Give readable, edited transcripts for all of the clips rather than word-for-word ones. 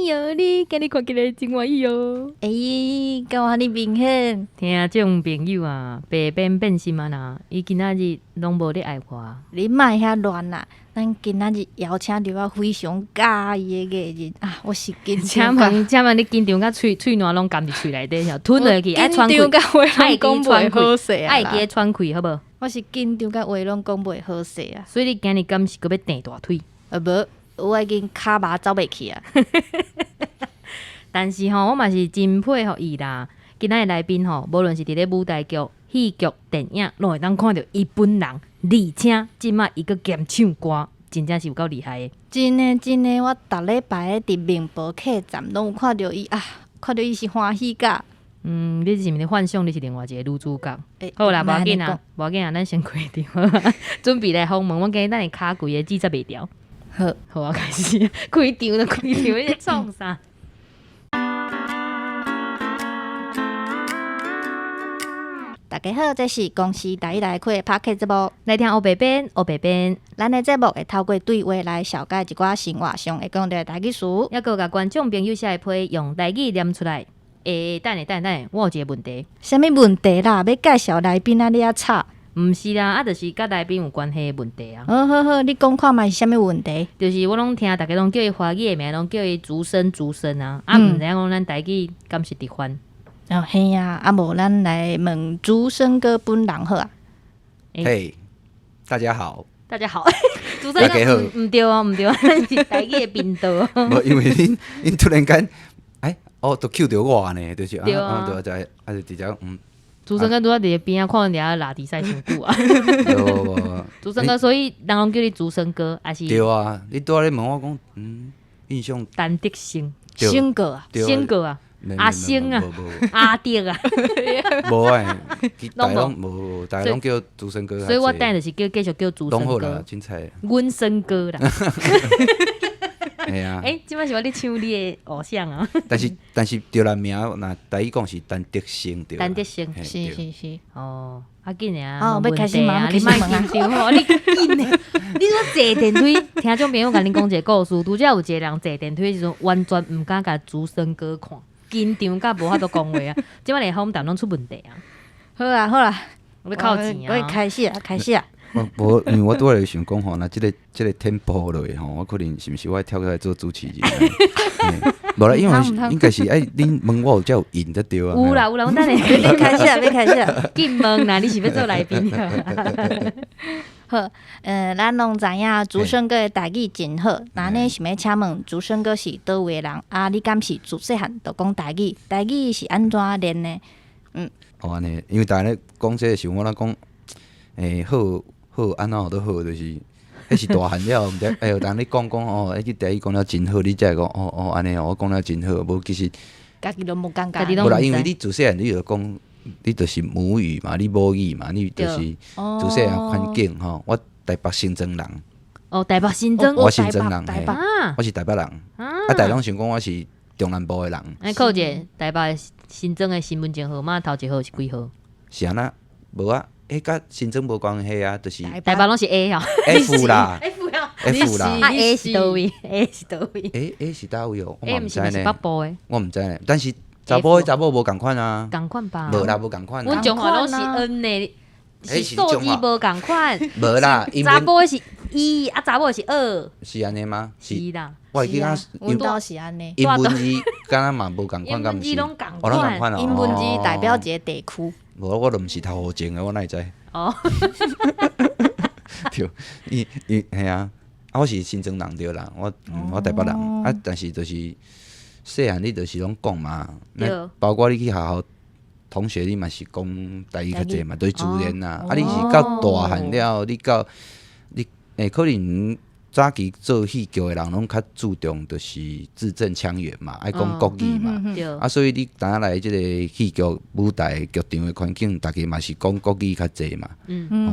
喲，你今日看起來真歡喜哦。欸，敢有遐爾明顯？聽眾朋友啊，白變變心啊啦，伊今仔日攏無咧愛我。你莫遐亂啦！咱今仔日邀請著我非常佮意的藝人啊，我是緊請張甲問，請問你緊張甲喙喙瀾攏含佇喙內底，吞落去，愛喘緊張氣，甲話攏講袂好勢啊愛會記喘氣，好無？我是緊張甲話攏講袂好勢啊！所以你今日敢是閣欲蹬大腿？啊無，我已經跤麻走袂去啊！但是吼，我嘛是真佩服伊啦。今仔日來賓吼，無論是佇咧舞台劇、戲劇、電影，攏會當看著伊本人，而且這馬伊閣兼唱歌，真正是有夠厲害的。真的真的，我逐禮拜佇明報客棧攏有看著伊啊，看著伊是歡喜甲。嗯，你是毋是幻想你是另外一個女主角？欸，好啦，無要緊啊，無要緊啊，咱先開場，準備來訪問。我今日等下跤規个舌節袂牢。好，好啊，開始開場就開場，你咧創啥？大家好，這是公視台語來開的 Podcast 節目，來聽烏白編，烏白編。咱的節目會透過對話來紹介一寡生活上會講著的台語詞，抑閣共觀眾朋友寫的批用台語念出來。欸，等下等下等下，我有一個問題。啥物問題啦？欲介紹來賓啊，你猶吵？毋是啦，啊，就是佮來賓有關係的問題啊。好好好，你講看覓是啥物問題？就是我攏聽逐家攏叫伊華語的名，攏叫伊竹生竹生啊，啊，毋知影講咱台語敢是直翻？哦，嘿啊，啊無咱來問竹生哥本人好啊。嘿，大家好，大家好，竹生哥，毋對哦，毋對，咱是台語的頻道。無，因為恁恁突然間，欸，哦，都 cue 著我呢，就是啊，啊，對啊，啊，就直接嗯。竹生哥拄仔佇邊仔看佇遐拉比賽傷久啊。竹生哥，所以人攏叫你竹生哥，還是？對啊，你拄仔咧問我講，嗯，印象。陳德生，生哥啊，生哥啊。阿星啊，阿德啊，無欸，大攏無，大攏叫竹生哥。所以我等就是叫繼續叫竹生哥，精彩。阮生哥啦。係啊。欸，這擺是我咧唱你的偶像啊。但是但是，著咱名若台語講是陳德生對。陳德生，是是是。哦，啊緊啊，哦，欲開始問，你莫緊張吼，你緊的。你說坐電梯，聽眾朋友共恁講一個故事，拄才有一個人坐電梯的時陣，完全毋敢共竹生哥看。緊張甲無法度講話啊！這擺連訪談攏出問題啊！好啊好啊，我欲扣錢啊！我開始啊開始啊！無，因為我拄仔咧想講吼，若這個這個 tempo 落去吼，我可能是毋是我愛跳出來做主持人？無啦，因為應該是愛恁問我有才有應才對啊。有啦有啦，我等下欲開始啊欲開始啊！緊問啦，你是欲做來賓？好，咱攏知影竹生哥的台語真好，那呢想欲請問竹生哥是佗位的人？啊，你敢是自細漢就講台語？台語是按怎練的？嗯。哦，按呢，因為逐家咧講這个時陣，我咧講，欸，好好按怎都好，就是，彼是大漢了，毋知，欸，有人咧講講哦，欸，你台語講了真好，你才會講哦哦，按呢哦，我講了真好，無其實，家己攏無感覺。無啦，因為你自細漢你就講。你就是母語嘛，你母語嘛，你就是自細漢環境吼。我台北新莊人。哦，台北新莊。我新莊人，嘿，我是台北人。啊，逐家攏想講我是中南部的人。欸，扣一下，台北新莊的身份證號碼頭一號是幾號？是按怎？無啊，彼佮新莊無關係啊，就是台北攏是 A 哦。 F 啦。 F 啊。 F 啦。啊 A 是佗位？A 是佗位？A 是佗位哦？ A 毋是毋是北部的。我毋知呢，但是。查埔的查某無仝款啊，仝款吧？無啦，無仝款。阮彰化攏是 N 的，是數字無仝款。無啦，查埔的是一，啊查某的是二。是按呢嗎？是啦。我會記得，阮兜是按呢。英文字敢若嘛無仝款，敢毋是？英文字攏仝款。英文字代表一個地區。無，我都毋是讀予前的，我哪會知？哦。對，伊伊嘿啊，啊我是新莊人對啦，我我台北人，啊但是就是。細漢你就是攏講嘛，包括你去學校，同學你嘛是講台語較濟嘛，都是自然啦。啊，你是到大漢了，你到你欸，可能早期做戲劇的人攏較注重就是字正腔圓嘛，愛講國語嘛。啊，所以你當來這個戲劇舞台劇場的環境，逐家嘛是講國語較濟嘛。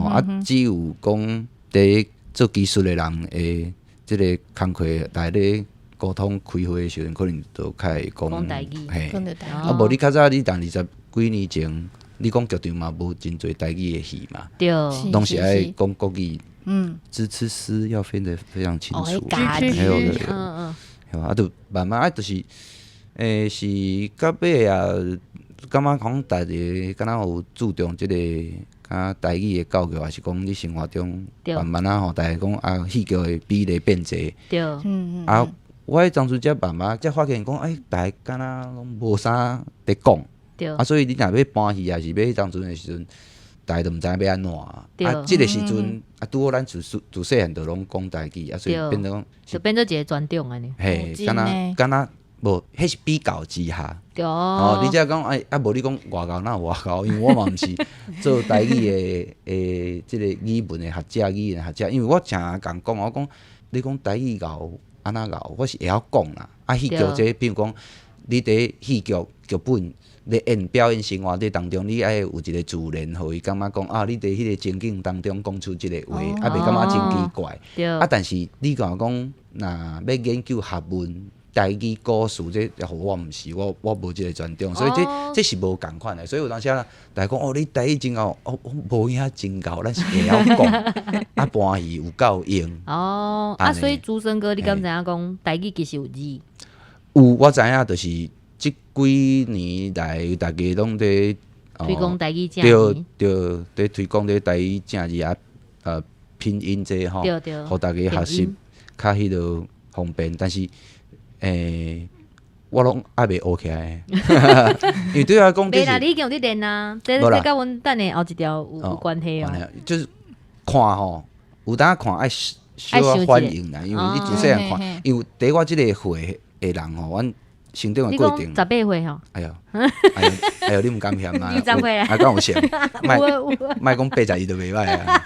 哦，啊，只有講佇做技術的人的這個工課來咧。溝通開會的時陣，可能就較會講台語。嘿，啊，無你較早你當二十幾年前，你講劇場嘛無真濟台語的戲嘛，對，攏是愛講國語。嗯，支吃師要分得非常清楚。還有，嗯嗯，係啊，就慢慢啊，就是，是到尾啊，感覺講逐个敢若有注重這個較台語的教育，抑是講你生活中慢慢啊吼，逐个講啊，戲劇的比例變濟。啊，我彼當陣才慢慢才發現講，欸，逐个敢若攏無啥佇講。啊，所以你若欲搬戲，抑是欲彼當陣的時陣，逐个都毋知影欲按怎啊。這个時陣啊，拄好咱自自細漢就攏講台語，啊，所以變做講就變做一个專長按呢。嘿，敢若敢若無，彼是比較之下。哦，你才講欸，啊無你講外𠢕哪有外𠢕？因為我嘛毋是做台語的這個語文的學者、語言學者，因為我誠共講，我講你講台語𠢕按怎𠢕，我是會曉講啦。啊，戲劇這比如講，你佇戲劇劇本咧演表演生活這當中，你愛有一個自然，予伊感覺講啊，你佇彼個情景當中講出這个話，啊，袂感覺真奇怪。啊，但是你若講若欲研究學問，台語古詞這，予我毋是，我無這个專長，所以這這是無仝款的。所以有當時啊，逐个講哦，你台語真𠢕，哦，我無影真𠢕，咱是會曉講，啊，搬戲有夠用。哦，啊，所以竹生哥，你敢知影講台語其實有字？有，我知影，就是這幾年來，逐家攏佇推廣台語正字，對對，佇推廣這台語正字啊，拼音這吼，予逐家學習較彼落方便，但是。我攏猶未學起來，因為對我來講，袂啦，你已經有佇練啊，這佮阮等下後一條有關係哦。就是看吼，有當看愛小可反應啦，因為你自細漢看，因為佇我這个歲的人吼，阮成長的過程。 18歲吼。哎喲，哎喲，哎喲，你毋敢嫌啊？ 20歲啊，敢有像？莫莫講81就袂䆀啊。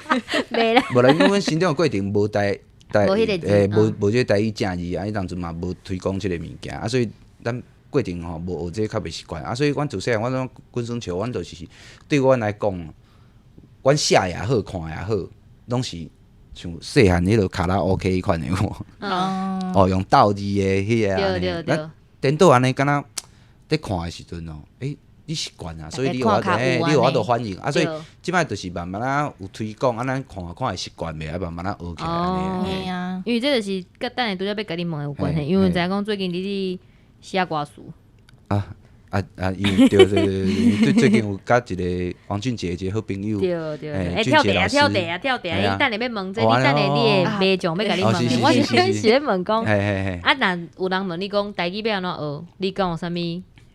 袂啦。無啦，因為阮成長的過程無台。無無這台語正字啊，彼當陣嘛無推廣這个物件啊，所以咱過程吼無學這較袂習慣啊，所以阮自細漢，阮攏滾耍笑，阮就是對阮來講，阮寫也好，看也好，攏是像細漢彼落卡拉 OK 彼款的有無？哦，用鬥字的彼个按呢，咱顛倒按呢，敢若佇看的時陣哦，欸，你習慣啊，所以你有法度，欸，你有法度反應啊，所以這擺就是慢慢仔有推廣，啊，咱看看會習慣袂，啊，慢慢仔學起來按呢。因為這就是佮等下拄才欲共你問的有關係，因為知影講最近你佇寫歌詞。啊啊啊！因為對對對對，最近有佮一个王俊傑一个好朋友，對對，欸，跳題啊跳題啊跳題啊！伊等下欲問這，你等下你會馬上欲共你問，我是咧問講，啊，若有人問你講台語欲按怎學，你敢有啥物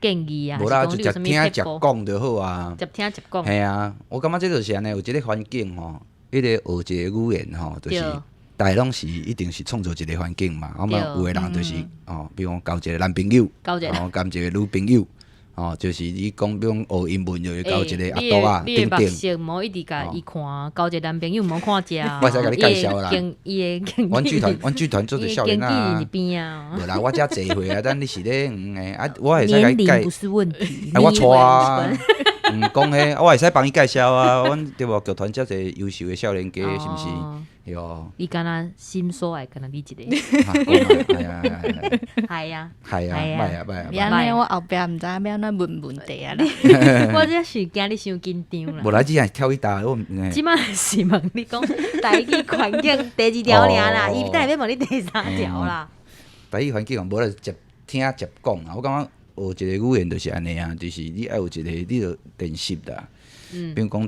建議啊？無啦，就食聽食講就好啊。食聽食講。嘿啊，我感覺這就是按呢，有一个環境吼，彼个學一個語言吼，就是逐个攏是一定是創造一个環境嘛。我們有的人就是哦，比如講交一个男朋友，哦，交一个女朋友，哦，就是你講比如講學英文，就會交一个阿啄仔等等。你的目毋好一直共伊看，交一个男朋友毋好看食。我會使共你介紹啦。伊的阮劇團，阮劇團做者少年啊。無啦，我遮濟歲啊，但你是咧黃的啊，我會使共你介。不是問題。啊，我娶啊。毋講彼，我會使幫伊介紹啊。阮對無劇團遮濟優秀的少年家，是毋是？對。伊敢若心所愛，敢若你一个。係啊係啊。係啊，䆀啊䆀啊。你按呢，我後壁毋知影欲按怎問問題啊。我這是驚你傷緊張啦。無啦，只係跳去搭，我毋。這擺是問你講台語環境第二條爾啦，伊等下欲問你第三條啦。台語環境哦，無啦，食聽食講啊。我感覺學一个語言就是按呢啊，就是你愛有一个，你著練習啦。比如講，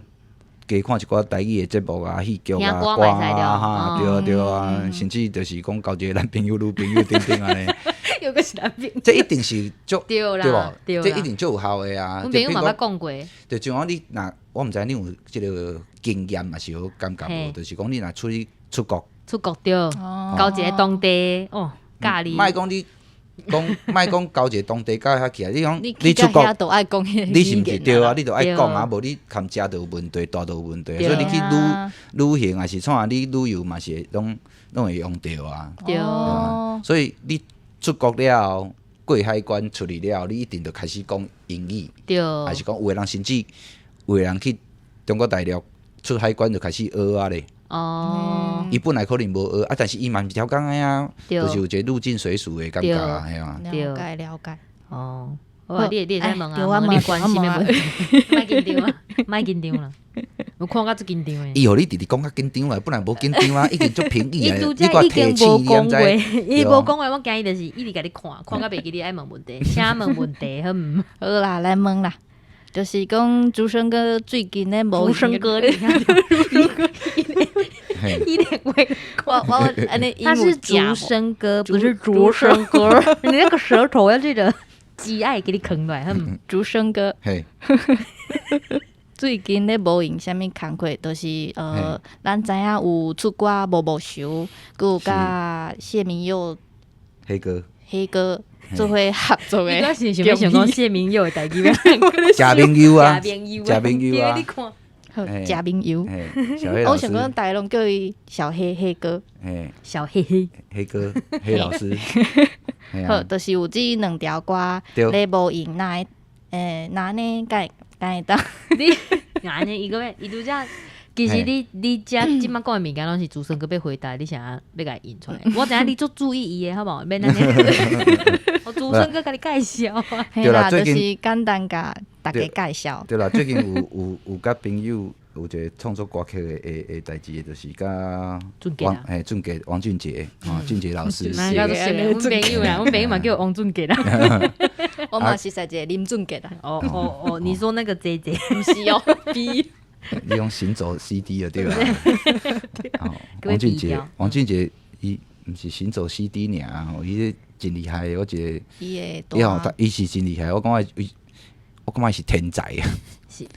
加看一寡台語的節目啊、戲劇啊、歌啊，哈，對啊對啊，甚至就是講交一个男朋友、女朋友等等按呢。又閣是男朋友。這一定是足對啦，對無？這一定足有效的啊。阮朋友嘛捌講過。就像講你若，我毋知你有這个經驗，抑是有感覺無？就是講你若出去出國。出國對，交一个當地哦，教你。莫講你。講莫講交一个當地佮遐去啊！你講你出國，你是毋是對啊？你著愛講啊，無你含食就有問題，蹛就有問題。所以你去旅旅行抑是創啥，你旅遊嘛是會攏攏會用著啊。對。所以你出國了後，過海關出去了後，你一定著開始講英語。對。抑是講有的人甚至有的人去中國大陸出海關就開始學啊咧。哦，伊本來可能無學啊，但是伊嘛毋是超工的啊，就是有一個入境隨俗的感覺啊，嘿啊。了解了解。哦，好，你會使問啊，問你關心的問題，莫緊張啊，莫緊張啦。我看甲足緊張的。伊予你直直講較緊張啊，本來無緊張啊，已經足平易伊啊，拄才已經無講話，伊無講話，我驚伊就是一直共你看，看甲袂記你愛問問題，請問問題好毋？好啦，來問啦，就是講竹生哥最近咧無竹生哥，你聽著，伊連話我按呢，他是竹生哥，不是竹生哥，你那個舌頭要記得雞愛給你啃落來，好毋？竹生哥。最近咧無閒啥物工課，就是咱知影有出歌《無無愁》，閣有佮謝明佑黑哥黑哥做伙合作的。你敢是想欲想講謝明佑的代誌欲？謝明佑啊，謝明佑，謝明佑啊，你看，好，謝明佑。我想講大家攏叫伊小黑黑哥，小黑黑黑哥黑老師。好，就是有這兩條歌咧無閒，哪會哪呢？敢敢會當？你按呢伊閣欲伊拄才，其實你遮這擺講的物件攏是竹生哥欲回答，你啥欲共伊引出來？我知影你足注意伊的，好無？免按呢。我竹生哥共你介紹啊。嘿啦，就是簡單共大家介紹。對啦，最近有佮朋友有一個創作歌曲的代誌，就是佮王嘿俊傑王俊傑哦，俊傑老師。阮朋友啊，阮朋友嘛叫王俊傑啦。我嘛是識一個林俊傑啦。哦哦哦，你說那個姐姐，毋是哦，B。你用行走 CD 的對吧？王俊傑，王俊傑，伊毋是行走 CD 爾，伊真厲害，我一個，伊吼，伊是真厲害，我感覺伊，我感覺伊是天才啊。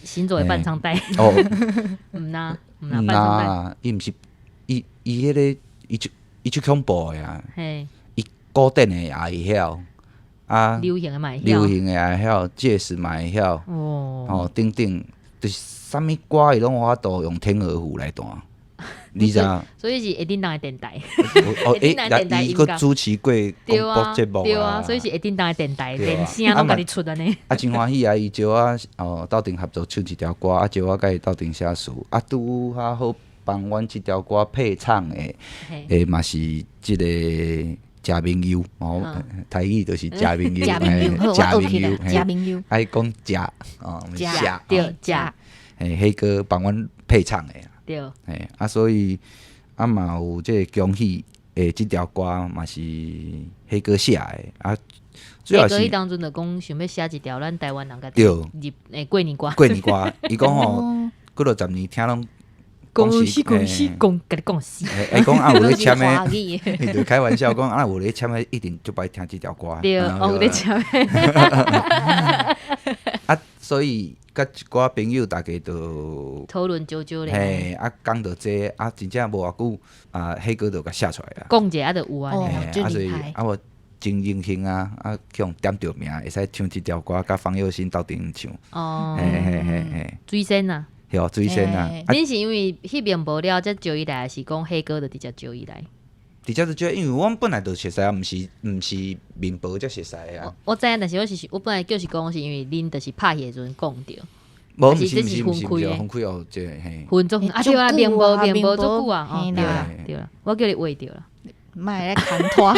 行走的伴唱帶。哦，毋呐，毋呐，伴唱帶。伊毋是，伊彼個，伊足恐怖的啊。伊古典的也會曉。啊，流行的嘛會曉，流行的也會曉，爵士嘛會曉，哦，等等，就是啥物歌伊攏有法度用天鵝湖來彈，你知影？所以是會叮當的電台，哦，欸，伊閣主持過廣播節目對啊，所以是會叮當的電台，連聲攏共你出按呢。啊，真歡喜啊！伊招我哦鬥陣合作唱一條歌，啊，招我共伊鬥陣寫詞，啊，拄較好幫阮這條歌配唱的，欸嘛是這個。謝明佑哦，台語就是謝明佑，謝明佑，謝明佑，謝明佑，愛講謝哦，謝，對，謝，嘿，彼個幫阮配唱的，對，嘿，啊，所以啊嘛有這個恭喜的這條歌嘛是彼個寫的，啊，主要是彼當陣就講想欲寫一條咱台灣人家己入的過年歌，過年歌，伊講吼，幾落十年聽攏。恭喜恭喜恭，共你講死。欸，講啊有咧簽的，伊就開玩笑講啊有咧簽的，一定足擺聽這條歌。對，有咧簽的。啊，所以佮一寡朋友大家都討論少少咧。嘿，啊講著這啊，真正無偌久啊，彼歌就共寫出來啊。講者啊，就有啊。啊，所以啊，我真榮幸啊，啊，去予點著名，會使唱這條歌，佮方祐欣鬥陣唱。哦。嘿嘿嘿嘿。水仙啊。對，水仙啊！恁是因為彼邊無了，才招伊來，還是講彼歌就直接招伊來？直接就招，因為阮本來就熟似啊，毋是面簿才熟似啊。我知影，但是我是我本來就是講，是因為恁就是拍戲的時陣講著。無，毋是毋是毋是毋是分開哦，這嘿。分足啊對啊，面簿面簿足久啊，哦對啦對啦，我叫你畫著啦。莫來牽拖，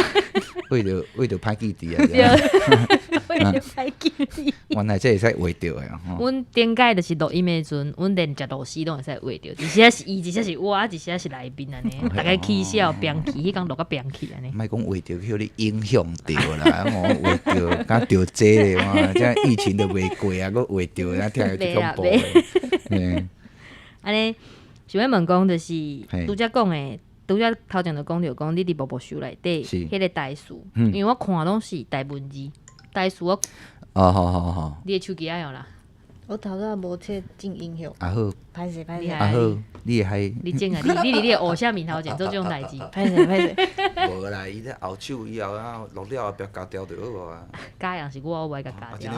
為著歹記佇啊！為著歹記佇。原來這會使畫著的吼。阮頂擺就是錄音的時陣，阮連食螺絲攏會使畫著，一時是伊，一時是我，一時是來賓按呢，逐家起痟扁去，彼工錄甲扁去按呢。莫講畫著予你影響著啦，我畫著敢著這咧，哇！這疫情都袂過啊，閣畫著，啊聽著足恐怖的。按呢，想欲問講就是拄才講的。拄才頭前就講著講，你佇無無愁內底，彼個台詞，因為我看攏是台文字，台詞我。哦，好好好。你的手機愛用啦。我頭拄仔無切靜音響。啊好。歹勢歹勢。啊好，你會害。你整啊，你佇你的偶像面頭前做這種代誌。歹勢歹勢。無啦，伊咧後手以後啊，錄了後壁鉸掉就好啊。鉸人是我，我無愛共鉸掉。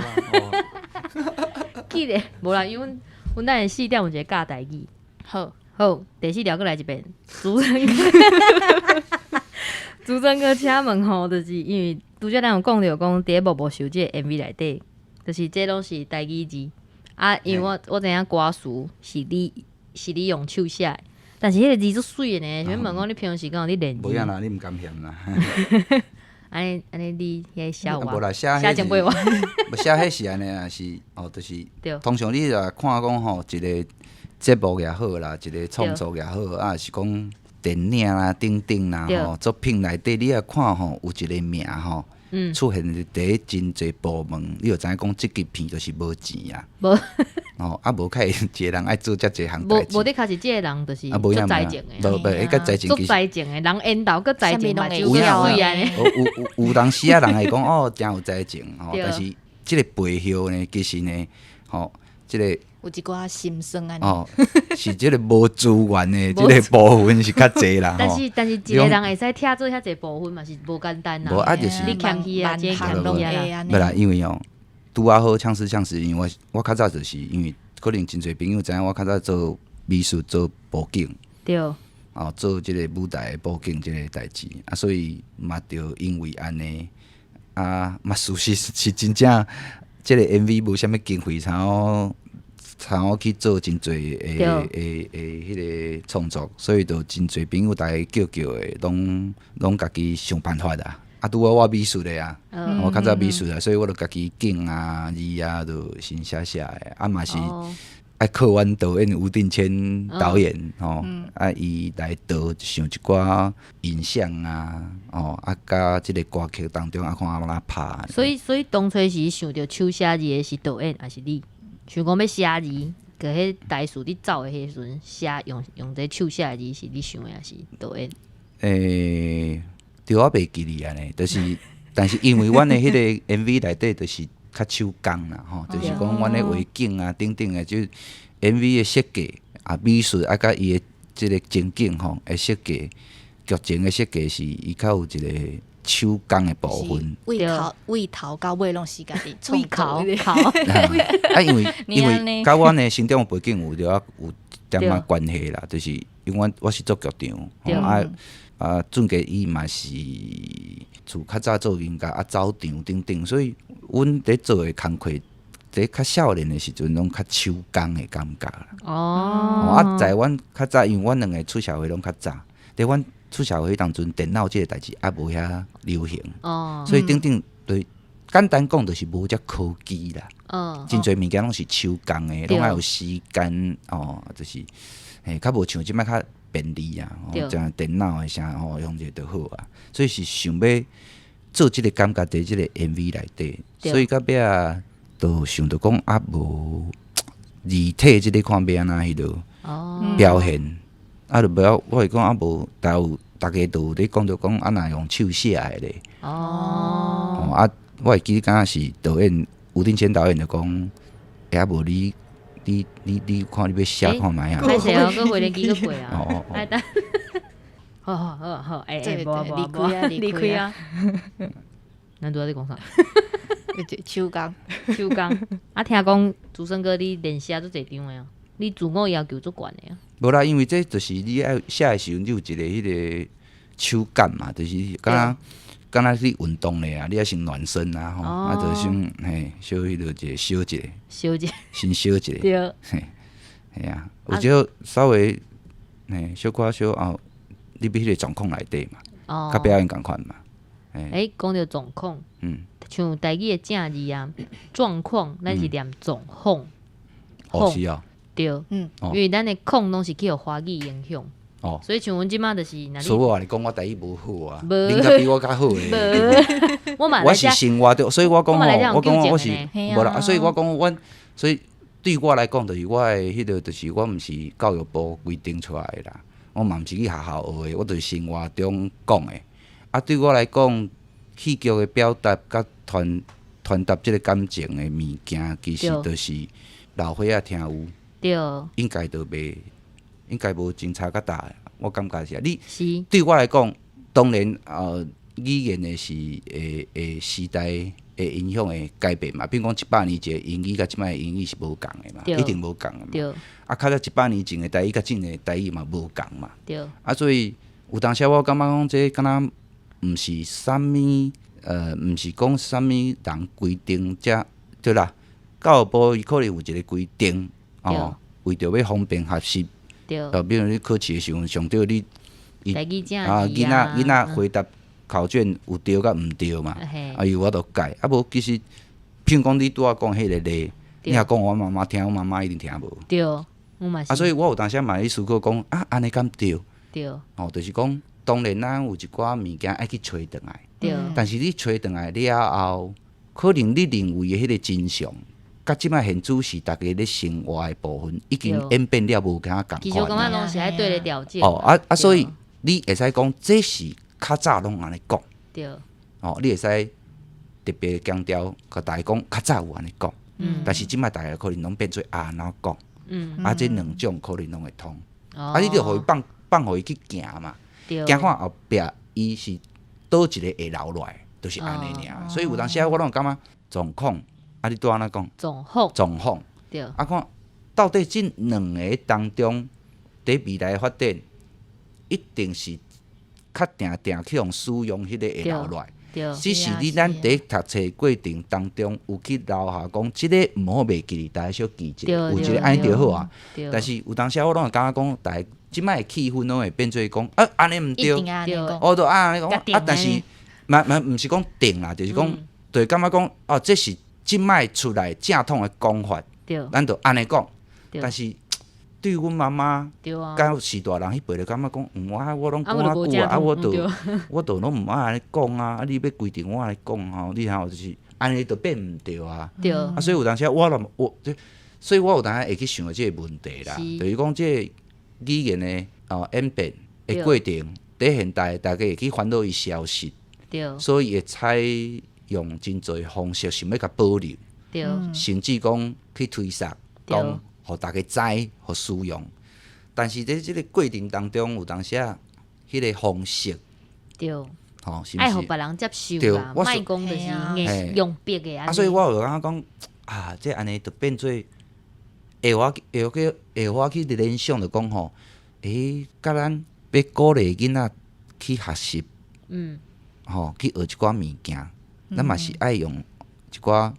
記得無啦，因為阮阮等下四點有一個教台語。好。好，第四條閣來一遍。主持人，主持人閣請問吼，就是因為拄才咱有講著講，佇咧無無愁這個 MV 內底，就是這攏是台語字啊。因為我知影歌詞是你用手寫的，但是彼個字足媠的呢。想問講你平常時敢有咧練字？無影啦，你毋甘嫌啦。按呢按呢，你遐寫有無啦，寫寫前輩話。無寫彼是按呢啊，是哦，就是通常你若看講吼一個。節目也好啦，一個創作也好，啊是講電影啦、等等啦吼，作品內底你也看吼，有一個名吼，出現佇咧真濟部門，你就知影講這支片就是無錢啊。無哦，啊無較會一個人愛做遮濟項代誌。無無，的確是這個人就是啊，無足影才情的，無無，彼個才情足其實才情的，人緣投閣才情，目睭有影閣媠按呢。有有有當時啊，人會講哦，誠有才情吼，但是這個背後呢，其實呢，吼，這個有一寡心酸按呢。哦，是這個無資源的這個部分是較濟啦。但是一個人會使拆做遐濟部分嘛，是無簡單啦。無啊，就是你謙虛啊，這謙虛啊。無啦，因為哦，拄仔好嗆死嗆死，因為我較早就是因為可能真濟朋友知影我較早做美術做布景。哦，做這個舞台布景這個代誌啊，所以嘛，著因為按呢啊，嘛事實是真正這個 MV 無啥物經費，才好才好去做真濟的的的彼個創作，所以就真濟朋友逐家叫叫的，攏攏家己想辦法啦。啊，拄好我美術的啊，我較早美術啊，所以我就家己景啊、字啊，就先寫寫的，啊嘛是愛靠阮導演吳定謙導演吼，啊伊來導想一寡影像啊，吼啊佮這個歌曲當中啊看按怎拍。所以當初時想著手寫字的是導演，還是你？想講欲寫字，閣彼台詞佇走的彼時陣寫用用這手寫的字是你想的，還是導演？對，我袂記得按呢，就是，但是因為阮的彼個 MV 內底就是較手工啦，吼，就是講阮的畫景啊等等的，就 MV 的設計啊，美術啊，佮伊的這個情景吼的設計，劇情的設計是伊較有一個手工的部分。為頭為頭到尾攏是家己為頭頭啊，因為因為佮阮的成長背景有著有點仔關係啦，就是因為我是做劇場，啊啊，俊傑伊嘛是自較早做音樂啊，走場等等，所以阮佇做的工課，佇較少年的時陣，攏較手工的感覺啦。啊，在阮較早，因為阮兩个出社會攏較早，佇阮出社會彼當陣，電腦這個代誌猶無遐流行，所以等等，對簡單講，就是無遮科技啦。真濟物件攏是手工的，攏愛有時間哦，就是嘿，較無像這擺較便利啊，像電腦的啥吼，用者就好啊。所以是想欲做這個感覺佇這個 MV 內底，所以到尾仔就想著講啊，無字體這個看欲按怎彼落表現，啊，就無我會講啊，無，但有逐家都有咧講著講啊，若用手寫的咧。啊，我會記得敢若是導演吳定謙導演就講，欸，啊無你你你你看你欲寫看覓啊？歹勢哦，閣回連機閣過啊！愛等，好好好好，欸欸，無無無，離開啊！咱拄仔咧講啥？手工，手工。啊，聽講竹生哥你練寫足濟張的啊，你自我要求足懸的啊。無啦，因為這就是你愛寫的時陣，你有一個彼個手感嘛，就是敢若敢若去運動咧啊，你愛先暖身啊吼，啊，就先嘿，小彼落一個燒一下，燒一下，先燒一下，對，嘿，嘿啊，有少稍微嘿小可小哦，你佇彼個狀況內底嘛，佮表演仝款嘛。欸，講著狀況，像台語的正字啊，狀況，咱是念狀況，哦是哦，對，因為咱的況攏是去予華語影響。哦，所以像阮這馬就是，所以我共你講，我台語無好啊，恁較比我較好咧。我嘛，我是生活著，所以我講吼，我講我是無啦，所以我講阮，所以對我來講，就是我的彼個，就是我毋是教育部規定出來的啦，我嘛毋是去學校學的，我就是生活中講的。啊，對我來講，戲劇的表達佮傳傳達這個感情的物件，其實就是老歲仔聽有，應該就袂，應該無真差較大。我感覺是啊，你對我來講，當然語言的是會會時代會影響會改變嘛。比如講一百年前的英語佮這擺的英語是無仝的嘛，一定無仝的嘛。啊，較早一百年前的台語佮這的台語嘛無仝嘛。啊，所以有當時我感覺講這敢若毋是啥物，毋是講啥物人規定這對啦。教育部伊可能有一個規定，哦，為著欲方便學習。比如你考試的時陣，上著你伊啊，囡仔囡仔回答考卷有對佮毋對嘛，啊伊有法度改，啊無其實，譬如講你拄仔講彼個例，你若講予阮媽媽聽，阮媽媽一定聽無。對。我嘛是。啊，所以我有當時嘛去思考講，啊，按呢敢對？對。哦，就是講，當然咱有一寡物件愛去揣轉來。但是你揣轉來了後，可能你認為的彼個真相，佮這擺現主時逐家咧生活的部分，已經演變了無啥仝其實我款。感覺攏是愛對咧調整。哦，啊啊，所以你會使講，這是較早攏按呢講。哦，你會使特別強調，共大家講，較早有按呢講。但是這擺逐家可能攏變做按怎講。啊，這兩種可能攏會通。啊，你著予伊放放予伊去行嘛。行看後壁，伊是佗一个會留落來，就是按呢爾。所以有當時我攏感覺狀況，啊，你拄按怎講？狀況。狀況。啊，看到底這兩个當中，佇未來的發展，一定是較定定去予使用彼个會留落來。只是你咱佇讀冊過程當中有去留下講，這个毋好袂記得，大家小記者，有一个按呢就好啊。但是有當時我攏會感覺講，大家這擺的氣氛攏會變做講，啊，按呢毋對，哦，就按呢講，啊，但是嘛嘛毋是講定啦，就是講，就感覺講，哦，這是這擺出來正統的講法，咱就按呢講。但是對阮媽媽，佮序大人彼輩就感覺講，嗯，我我攏講較久啊，啊，我就我就攏毋愛按呢講啊，啊，你欲規定我按呢講吼，你吼就是按呢就變毋對啊。啊，所以有當時我攏我，所以我有當時會去想這個問題啦，就是講這個語言的哦演變的過程，佇現代大家會去煩惱伊消失，所以會採用真濟方式想欲共保留，甚至講去推捒，講予大家知，予使用。但是佇這个過程當中，有當時啊，彼个方式，吼，愛予別人接受啦，莫講就是硬用逼的。啊，所以我有感覺講，啊，這按呢就變做會我會去會我去聯想，就講吼，欸，佮咱欲鼓勵囡仔去學習，吼，去學一寡物件，咱嘛是愛用一寡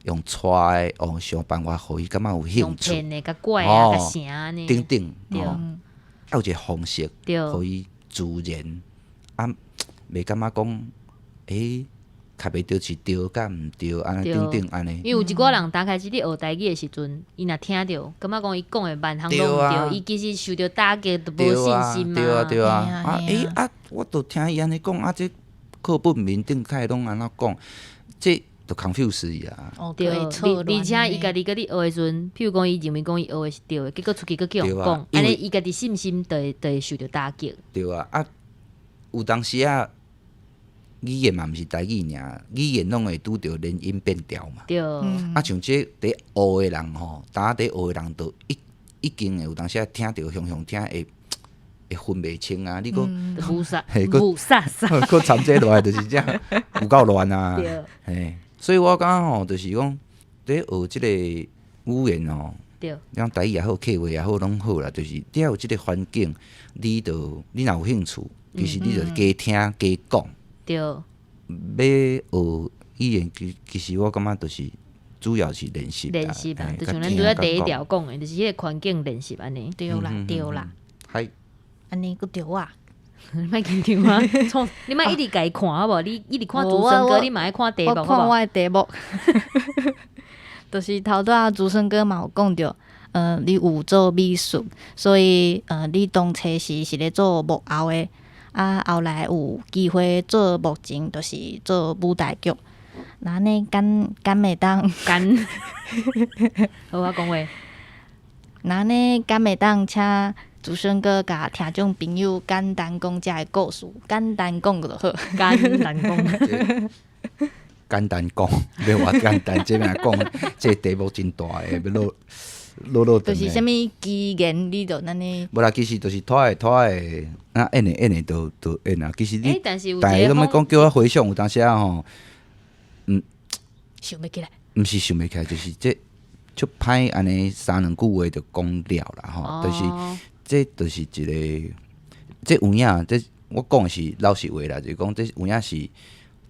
用帶的，哦，想辦法予伊感覺有興趣，哦，等等，吼，啊有一个方式，予伊自然，啊，袂感覺講，欸，較袂著是對佮毋對，按呢等等按呢。因為有一寡人剛開始佇學台語的時陣，伊若聽著，感覺講伊講的萬項攏毋對，伊其實受著打擊，就無信心嘛。對啊對啊，啊欸啊，我都聽伊按呢講，啊這課本面頂開攏按怎講，這就 confuse 伊啊。對，而且伊家己閣咧學的時陣，譬如講伊認為講伊學的是對的，結果出去閣叫人講，按呢伊家己信心就會就會受著打擊。對啊，啊有當時啊。語言嘛，毋是台語爾，語言攏會拄著連音變調嘛。對。啊，像這佇學的人吼，當佇學的人就已已經會有當時啊聽著雄雄聽會會分袂清啊！你閣嘿，閣閣參這落來就是這樣，有夠亂啊！嘿，所以我感覺吼，就是講佇學這個語言吼，講台語也好，客話也好，攏好啦。就是你要有這個環境，你就你若有興趣，其實你就加聽加講。欲學語言，其其實我感覺就是主要是練習。練習吧，就像咱拄才第一條講的，就是彼个環境練習按呢。對啦，對啦。係。按呢閣對啊。你莫緊張啊！創，你莫一直共伊看好無？你一直看竹生哥，你嘛愛看題目我看我的題目，就是頭拄仔竹生哥嘛有講著，你有做美術，所以你當初時是咧做幕後的。啊，後來有機會做幕前，就是做舞台劇。那按呢，敢敢會當？敢？好啊，講話。那按呢，敢會當請竹生哥共聽眾朋友簡單講這个故事，簡單講就好。簡單講。簡單講，欲偌簡單，這若講，這個題目真大个，欲落落落就是啥物機緣，你就按呢？無啦，其實就是拖的拖的，啊演的演的就就演啊。其實你，逐家攏欲講叫我回想，有當時啊吼，想欲起來，毋是想欲起來，就是這足歹按呢三兩句話就講了啦吼，就是這就是一個，這有影，這我講的是老實話啦，就是講這有影是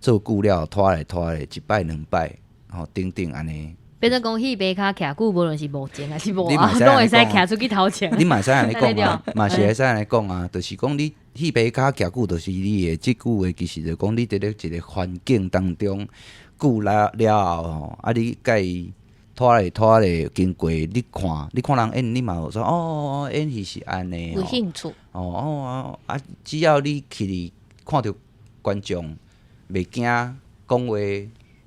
做久了拖來拖來，一擺兩擺吼，等等按呢。變做講戲棚跤徛久，無論是幕前還是幕後，攏會使徛出去頭前。你嘛會使按呢講啊，嘛是會使按呢講啊，就是講你戲棚跤徛久，就是你的這句話，其實就講你佇咧一個環境當中久了了後吼，啊，你佮伊拖咧拖咧經過，你看人演，你嘛有說哦，演戲是按呢。有興趣。哦哦啊！只要你去哩看著觀眾，袂驚講話，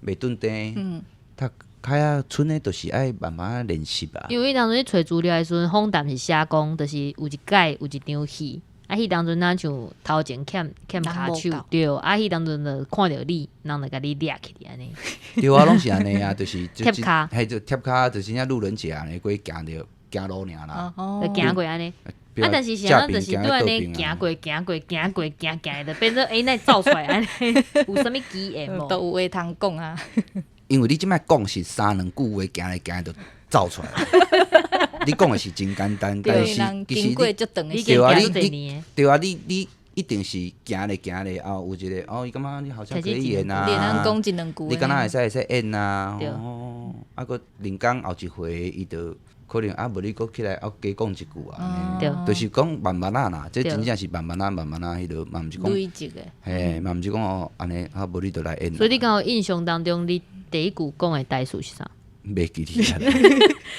袂頓定，讀較啊，賰的就是愛慢慢練習啊。因為彼當陣去揣資料的時陣，訪談是寫講，就是有一擺有一場戲，啊，彼當陣咱像頭前欠欠跤手，對，啊，彼當陣就看著你，人就共你掠起來按呢。對啊，攏是按呢啊，就是貼跤，嘿，就貼跤，就是像路人甲按呢，過行著行路爾啦，就行過按呢。啊，但是是按怎，就是對按呢行過、行過、行過、行行，就變做欸，哪會走出來按呢？有啥物機緣無？都有話通講啊。因為你這擺講是三兩句話，行來行來就走出來。你講的是真簡單，但是其實你對啊，你對啊，你一定是行咧行咧啊，有一個哦，伊感覺你好像可以演啊，你敢若會使演啊？哦，啊，閣林剛後一回，伊就可能啊，無你閣起來啊，加講一句啊，就是講慢慢仔啦，這真正是慢慢仔、慢慢仔彼落，嘛毋是講，嘿，嘛毋是講哦，按呢啊，無你就來演。所以你敢有印象當中，你第一句講的台詞是啥？袂記得啊，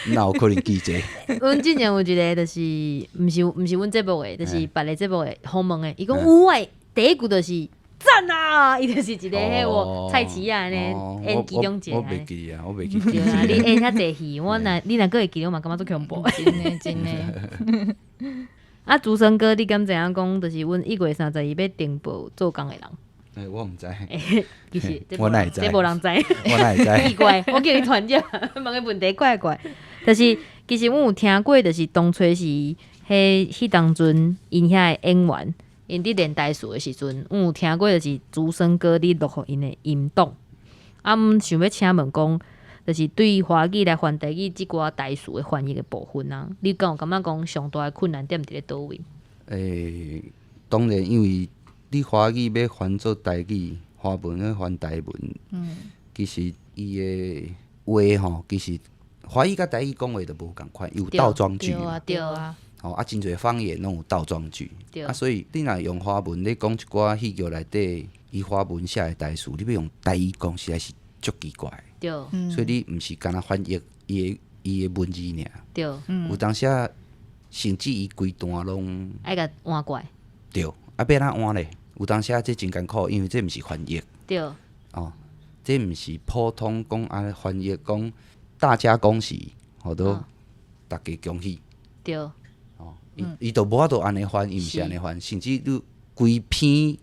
哪有可能記這個？阮之前有一個，就是毋是阮節目的，就是別个節目的訪問的，伊講有的第一句就是讚啊！伊就是一個彼個菜市仔按呢演其中一個。我袂記啊，我袂記。對啊，你演遐濟戲，我若你若閣會記，我嘛感覺足恐怖。真的真的。啊，竹生哥，你敢知影講，就是阮1月32欲停播做工的人？欸，我毋知。其實我哪會知？這無人知。我哪會知？奇怪，我叫伊團長問个問題怪怪。就是其實阮有聽過，就是當初是彼彼當陣𪜶遐的演員，𪜶佇練台詞的時陣，阮有聽過，就是竹生哥你錄予𪜶的音檔。啊，阮想欲請問講，就是對華語來翻台語這寡台詞的翻譯的部分啊，你敢有感覺講上大的困難點佇咧佗位？欸，當然，因為你華語欲翻做台語，華文欲翻台文，其實伊的話吼，其實華語佮台語講話就無仝款，有倒裝句。對啊，對啊。吼啊，真濟方言攏有倒裝句。啊，所以你若用華文咧講一寡戲劇內底，伊華文寫的台詞，你欲用台語講，實在是足奇怪。所以你毋是干焦翻譯伊的文字爾。有當時啊，甚至伊規段攏愛共換過來。對，啊，欲按怎換咧？有當時啊，這真艱苦，因為這毋是翻譯。哦，這毋是普通講按呢翻譯講，大家恭喜，號做大家恭喜。哦，伊就無法度按呢翻，伊毋是按呢翻，甚至你規篇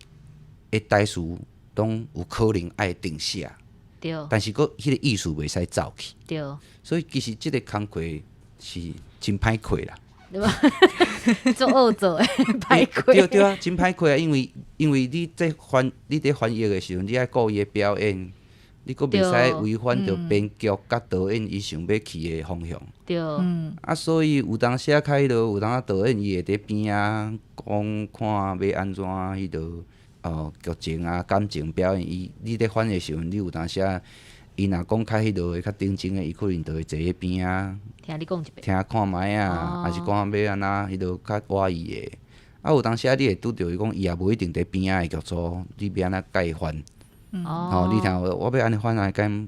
的台詞攏有可能愛重寫。但是閣彼個意思袂使走去。所以其實這個工課是真歹過啦。對吧？做惡做的歹過。對對啊，真歹過啊！因為你佇翻譯的時陣，你愛顧伊的表演，你閣袂使違反著編劇佮導演伊想欲去的方向。啊，所以有當時啊，較彼落，有當時導演伊會佇邊仔講看欲按怎彼落哦，劇情啊、感情表演，伊你佇翻的時陣，你有當時啊，伊若講較彼落的較認真的，伊可能就會坐佇邊仔。聽你講一遍。聽看覓啊，抑是看欲按怎彼落較倚伊的。啊，有當時啊，你會拄著伊講，伊也無一定佇邊仔的劇組，你欲按怎共伊翻？吼，你聽有我欲按呢翻啊，敢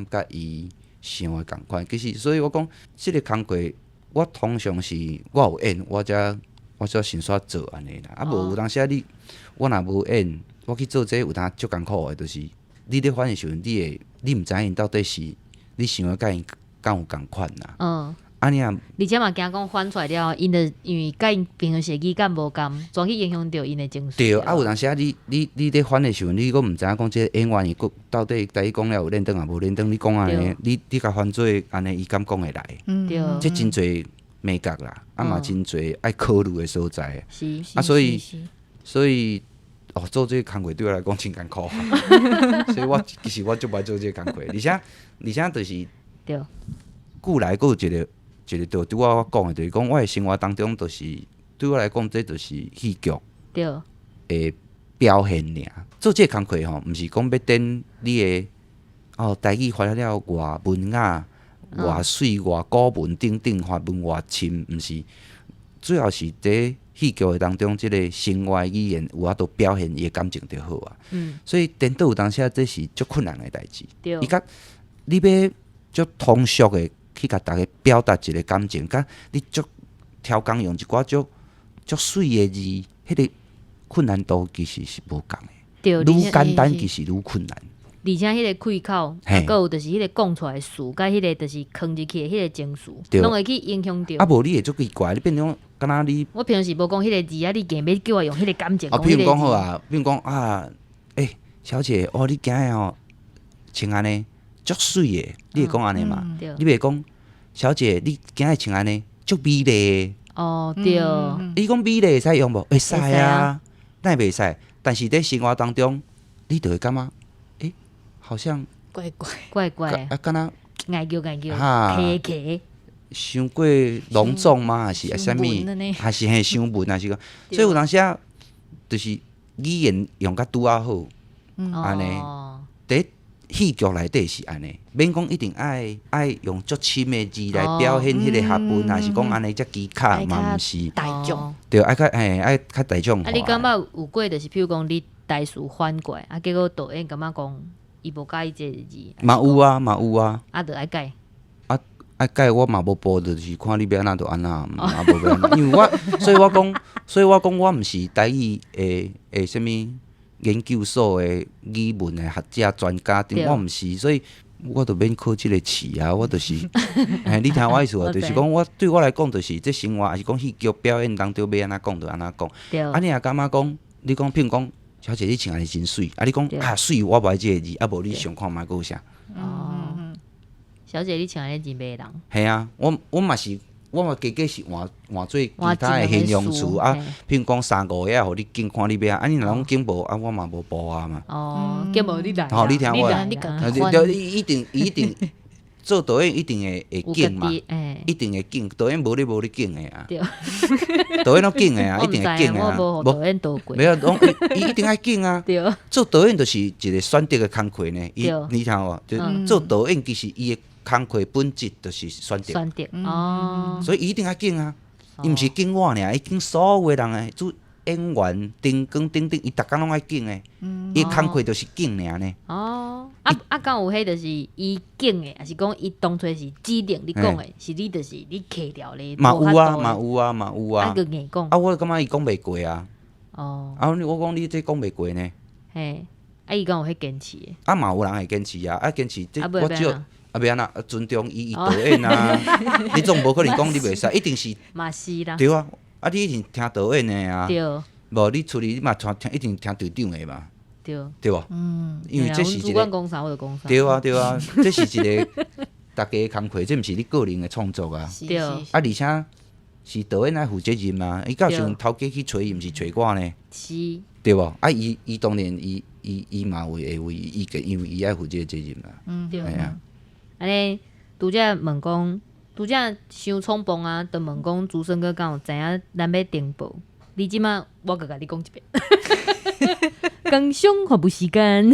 佮伊想的仝款？其實，所以我講，這個工課，我通常是我有演，我才先煞做按呢啦。啊，無有當時啊，你我若無演，我去做這個有當足艱苦的，就是你咧翻的時陣，你會你毋知影𪜶到底是你想的佮𪜶敢有仝款啦。按呢啊，而且嘛驚講翻出來了後，𪜶就因為佮𪜶平常時語感無仝，煞去影響著𪜶的情緒。對，啊有當時啊，你咧翻的時陣，你閣毋知影講這個演員伊閣到底台語講了有輪轉抑無輪轉，你講按呢，你共翻做按呢，伊敢講會來？這真濟眉角啦，啊嘛真濟愛考慮的所在。啊，所以哦，做這個工課對我來講真艱苦，所以我其實我足無愛做這個工課，而且就是久來閣有一個對對我講的，就是講我的生活當中，就是對我來講，這就是戲劇的表現爾。做這個工課吼，毋是講欲等你的哦，台語翻了偌文雅、偌媠、偌古文等等，翻文偌深，毋是，主要是佇戲劇的當中，這個生活語言有法度表現伊的感情就好啊。所以顛倒有當時啊，這是足困難的代誌。伊佮你欲足通俗的去共逐家表達一個感情，佮你足超工用一寡足足媠的字，彼個困難度其實是無仝的。愈對，而且簡單其實愈困難。而且彼個開口，啊，閣有就是彼個講出來的詞，佮彼個就是囥入去的彼個情緒，攏會去影響著。啊，無你會足奇怪，你變成敢若你。我平常時無講彼個字啊，你硬欲叫我用彼個感情。啊，譬如講好啊，譬如講啊，欸，小姐，哦，你今日哦穿按呢足媠的，你會講按呢嘛？你袂講，小姐，你今日穿按呢足美麗的。哦，對。你講美麗會使用無？會使啊，哪會袂使？但是佇生活當中，你就會感覺，欸，好像怪怪怪怪，啊，敢若礙叫礙叫，客客，傷過隆重嗎？還是啊啥物？還是嘿傷文？還是講？所以有當時啊，就是語言用甲拄仔好，按呢，佇戲劇內底是按呢，免講一定愛愛用足深的字來表現彼個學問，還是講按呢遮技巧嘛？毋是大眾，對，愛較嘿愛較大眾化。啊，你感覺有過就是，譬如講你台詞反過來，啊，結果導演感覺講伊無佮意這個字。嘛有啊，嘛有啊。啊，就愛改。啊，愛改我嘛無步，就是看你欲按怎就按怎，嘛無欲按怎。因為我，所以我講，所以我講，我毋是台語的的啥物研究所的語文的學者專家，我毋是，所以我就免考這個試啊。我就是，嘿，你聽我意思無？就是講我對我來講，就是這生活，抑是講戲劇表演當中欲按怎講就按怎講。啊，你若感覺講，你講譬如講，小姐你穿按呢真媠，啊，你講啊媠，我無愛這個字，啊無你想看覓閣有啥？哦，小姐你穿按呢真迷人。嘿啊，我我嘛是。我嘛加加是換換做其他的形容詞啊，譬如講三五個啊，予你揀看你欲按，啊你若攏揀無啊，我嘛無步啊嘛。哦，揀無你來。吼，你聽我的。對，伊一定伊一定做導演一定會會揀嘛，一定會揀，導演無咧無咧揀的啊。對。導演攏揀的啊，一定會揀的啊。無導演導過。沒有，攏伊一定愛揀啊。對。做導演就是一個選擇的工課呢。伊，你聽無？就做導演其實伊的工課本質就是選擇，選擇哦，所以伊一定愛揀啊，伊毋是揀我爾，伊揀所有的人的，主演員、燈光等等，伊逐工攏愛揀的，伊工課就是揀爾呢。哦，啊啊，敢有彼就是伊揀的，抑是講伊當初是指定你講的，是你就是你徛牢咧。嘛有啊，嘛有啊，嘛有啊。啊，就硬講。啊，我感覺伊講袂過啊。哦。啊，我講你這講袂過呢。嘿，啊，伊敢有彼堅持的。啊，嘛有人會堅持啊，啊，堅持這我只。啊，欲按怎尊重伊伊導演啊？你總無可能講你袂使，一定是。嘛是啦。對啊，啊你一定聽導演的啊。對。無你出去你嘛聽聽，一定聽隊長的嘛。對。對無？嗯。因為這是一個。主管講啥我就講啥。對啊對啊，這是一個大家的工課，這毋是你個人的創作啊。對。啊，而且是導演愛負責任啊！伊到時陣頭家去揣伊，毋是揣我呢。是。對無？啊，伊伊當然伊伊伊嘛會會為伊因為伊愛負這個責任啊。嗯。對。係啊。按呢，拄才問講，拄才傷衝動啊，就問講竹昇哥敢有知影咱欲停播？你這馬我閣共你講一遍。工商服務時間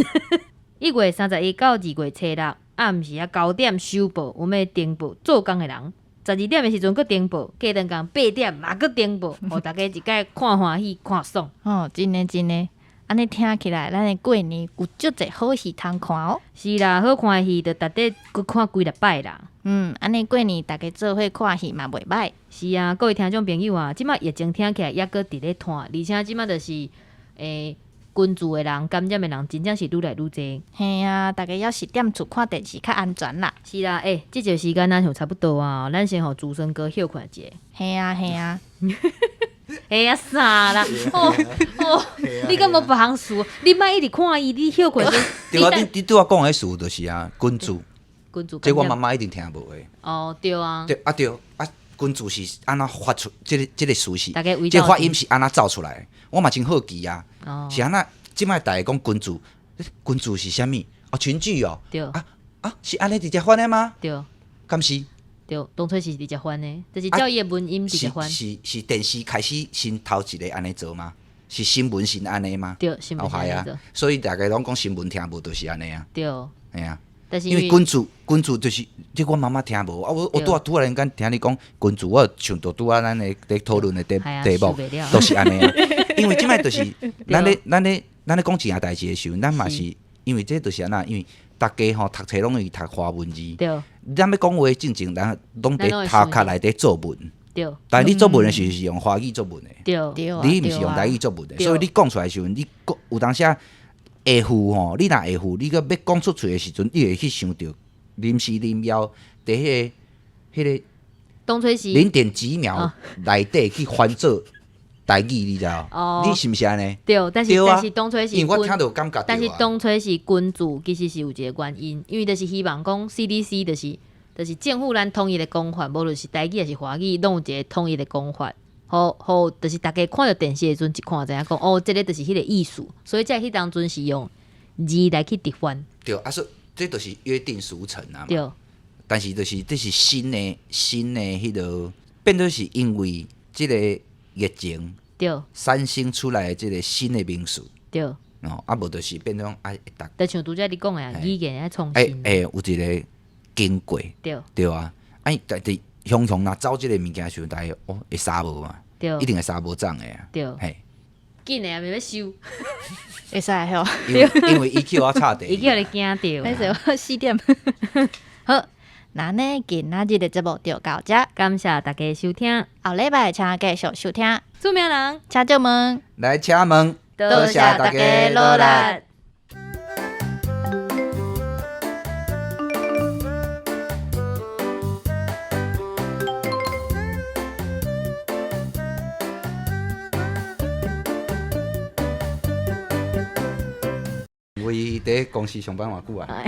，1月31到2月初6暗時啊9點首播，阮欲停播做工的人，12點的時陣閣停播，過兩工8點嘛閣停播，予大家一擺看歡喜看爽。哦，真的真的。按呢聽起來，咱的過年有足濟好戲通看哦。是啦，好看的戲就值得閣看幾六擺啦。嗯，按呢過年大家做伙看戲嘛袂䆀。是啊，各位聽眾朋友啊，這馬疫情聽起來猶閣佇咧拖，而且這馬就是，欸，群聚的人、感染的人，真正是愈來愈濟。嘿啊，大家猶是踮厝看電視較安全啦。是啦，欸，這節時間咱想差不多啊，咱先予竹昇哥歇睏一下。嘿啊，嘿啊。哎呀，啥啦？哦哦，你敢無別項事？你莫一直看伊，你歇睏。對啊，你你拄仔講的事就是啊，群聚。群聚。這我媽媽一定聽無的。哦，對啊。對啊，對啊，群聚是按怎發出？這個這個詞是，這個發音是按怎造出來的？我嘛真好奇啊。是按怎？這擺大家講群聚，群聚是啥物？哦，群聚哦。對。啊啊，是按呢直接翻的嗎？對。敢是？對，當初是直接翻的，就是照伊的文音直接翻。是是電視開始先頭一個按呢做嗎？是新聞先按呢嗎？對，新聞先按呢做。所以大家攏講新聞聽無就是按呢啊。對。嘿啊。但是因為群聚，群聚就是，這我媽媽聽無啊！我我拄仔突然間聽你講群聚，我想到拄仔咱的佇討論的題題目，都是按呢啊。因為這擺就是，咱咧咱咧咱咧講一件代誌的時陣，咱嘛是因為這就是按怎，因為逐家吼讀冊攏會讀華文字。對。咱欲講話進前，咱攏佇頭殼內底作文。對。但你作文的時陣是用華語作文的。對。你毋是用台語作文的，所以你講出來的時陣，你講有當時會赴吼，你若會赴，你閣欲講出喙的時陣，你會去想著臨時臨秒佇彼個當初是零點幾秒內底去翻做台語，你知無？哦，你是毋是按呢？對，但是但是當初是，因為我聽著感覺，但是當初是根字其實是有一個原因，因為就是希望講 CDC 就是政府咱統一的講法，無論是台語抑是華語，攏有一個統一的講法，予予就是逐家看著電視的時陣，一看知影講哦，這个就是彼個意思，所以才彼當陣是用字來去直翻。對，啊，所以這就是約定俗成啊。對。但是就是這是新的彼个，變做是因為這个疫情產生出來的這个新的名詞。對。哦，啊無就是變做啊，逐。就像拄才你講的啊，語言愛創新。欸，有一个經過。對。對啊，啊，但是雄雄若走這个物件時陣，逐家哦會捎無嘛？對。一定會捎無仝的啊。對。嘿。緊的啊，袂欲收。會使吼。因為伊叫我插地。伊叫你驚著。歹勢，我4點。好。那呢，今仔日的節目就到這，感謝大家收聽，後禮拜請繼續收聽。出名人，請借問，來請問，多謝大家努力。我佇公司上班偌久啊？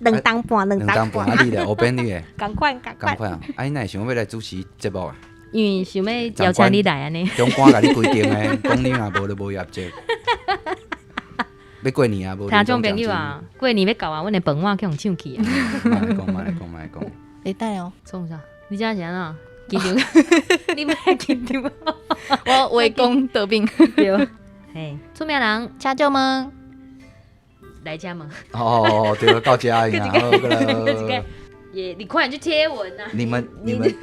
2冬半，兩冬半。啊，你咧？烏邊你咧？仝款，仝款。仝款啊！啊，你哪會想欲來主持節目啊？因為想欲邀請你來按呢。長官共你規定的，講你若無就無業績。欲過年啊，無。聽眾朋友啊，過年欲到啊，阮的飯碗去予搶去啊！莫來講，莫來講，莫來講。你等下哦。創啥？你這是按怎？緊張？你莫緊張。我圍攻得病。對。嘿，出名人，請借問。來請問。哦，對，到這呀，好，過來。也，你快點去貼文啊！你們、你們、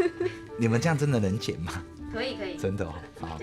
你們這樣真的能剪嗎？可以，可以。真的哦，好。